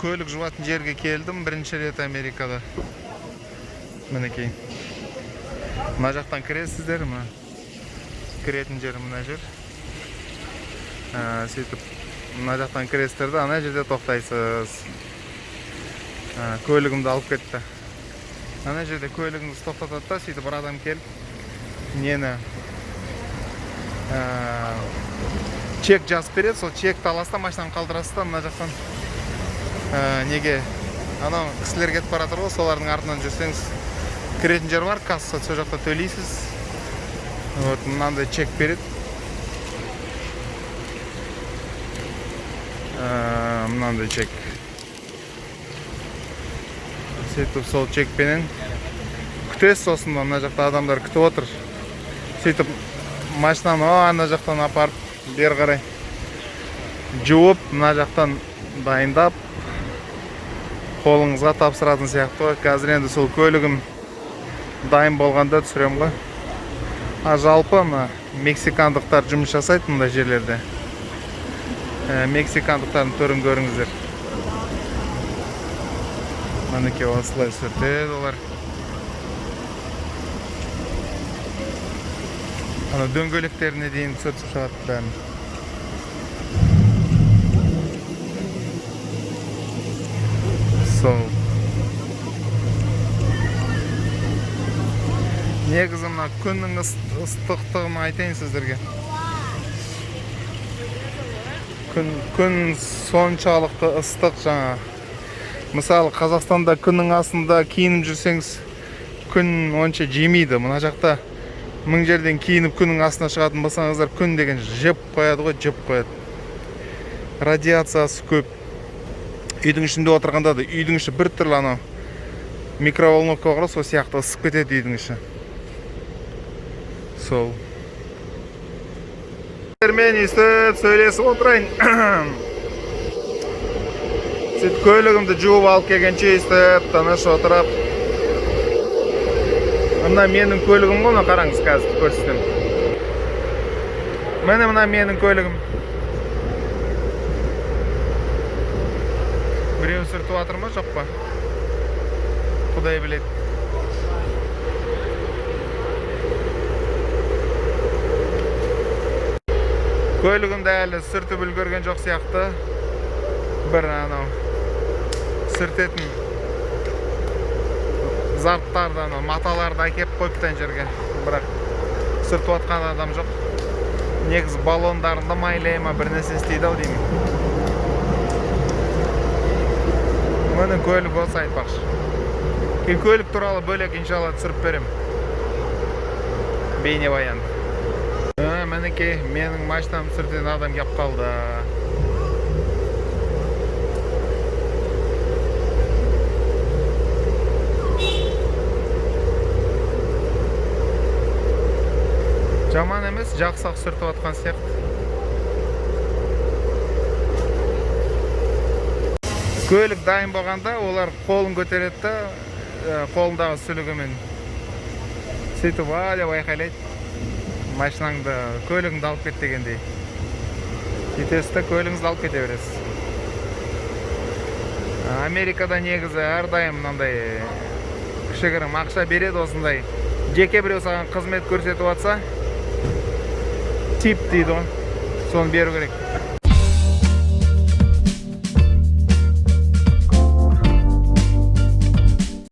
Көлік жуатын жерге келдім бірінші рет Америкада. Мінекей. Мына жақтан кіресіздер, мына кіретін жер мына жер. Сөйтіп мына жақтан кіресіздер де ана жерде тоқтайсыз. Көлігімді алып кетті. Ана жерде көлігіңізді тоқтатады да, сөйтіп бір адам келіп нені чек жазып береді, сол чекті аласыз да машинаны қалдырасыз да мына жақтан неге анау кісілер кетіп бара жатыр ғой, солардың артынан жүрсеңіз кіретін жер бар, касса, сол жақта төлейсіз. Вот мынандай чек береді. Мынандай чек. Сөйтіп сол чекпенен күтесіз, сосын мына жақта адамдар күтіп отыр. Сөйтіп машинаны ана жақтан апарып бері қарай жуып, мына жақтан дайындап қолыңызға тапсыратын сияқты ғой. Қазір енді сол көлігім дайын болғанда түсірем ғой. А жалпы мына мексикандықтар жұмыс жасайды мындай жерлерде. Мексикандықтардың түрін көріңіздер. Мінекей осылай сүртеді олар. Ана дөңгелектеріне дейін сүртіп шығады бәрін. Сол. Негізі мына күннің ыстықтығын айтайын сіздерге. Күн соншалықты ыстық жаңа. Мысалы, Қазақстанда күннің астында киініп жүрсеңіз, күн онша жемейді. Мына жақта мың жерден киініп күннің астына шығатын болсаңыздар, күн деген жеп қояды ғой, жеп қояды. Радиациясы көп. Үйдің ішінде отырғанда да үйдің іші бір түрлі анау микроволновка бар ғой, сол сияқты ысып кетеді үйдің іші. Сол. Мен өйстіп сөйлесіп отырайын. Сөйтіп көлігімді жуып алып келгенше өйстіп тыныш отырып. Мына менің көлігім ғой, мына қараңыз, қазір көрсетемін. Міне мына менің көлігім. Біреу сүртіп жатыр ма, жоқ па? Құдай біледі. Көлігімді әлі сүртіп үлгерген жоқ сияқты. Бір анау сүртетін заттарды, анау маталарды әкеп қойыпты ана жерге. Бірақ сүртіп жатқан адам жоқ. Негізі баллондарын да майлай ма, бір нәрсе істейді ау деймін. Міне көлік болса айтпақшы. Кейін көлік туралы бөлек иншалла түсіріп беремін. Бейнебаян. Мінекей менің машинамды сүртетін адам келіп қалды. Жаман емес, жақсы-ақ сүртіп жатқан сияқты. Көлік дайын болғанда олар қолын көтереді да, қолындағы сүлігімен сөйтіп а деп айқайлайды. Машинаңды, көлігіңді алып кет дегендей. Сөйтесіз де көлігіңізді алып кете бересіз. Америкада негізі әрдайым мынандай кішігірім ақша береді осындай. Жеке біреу саған қызмет көрсетіп жатса, тип дейді ғой, соны беру керек.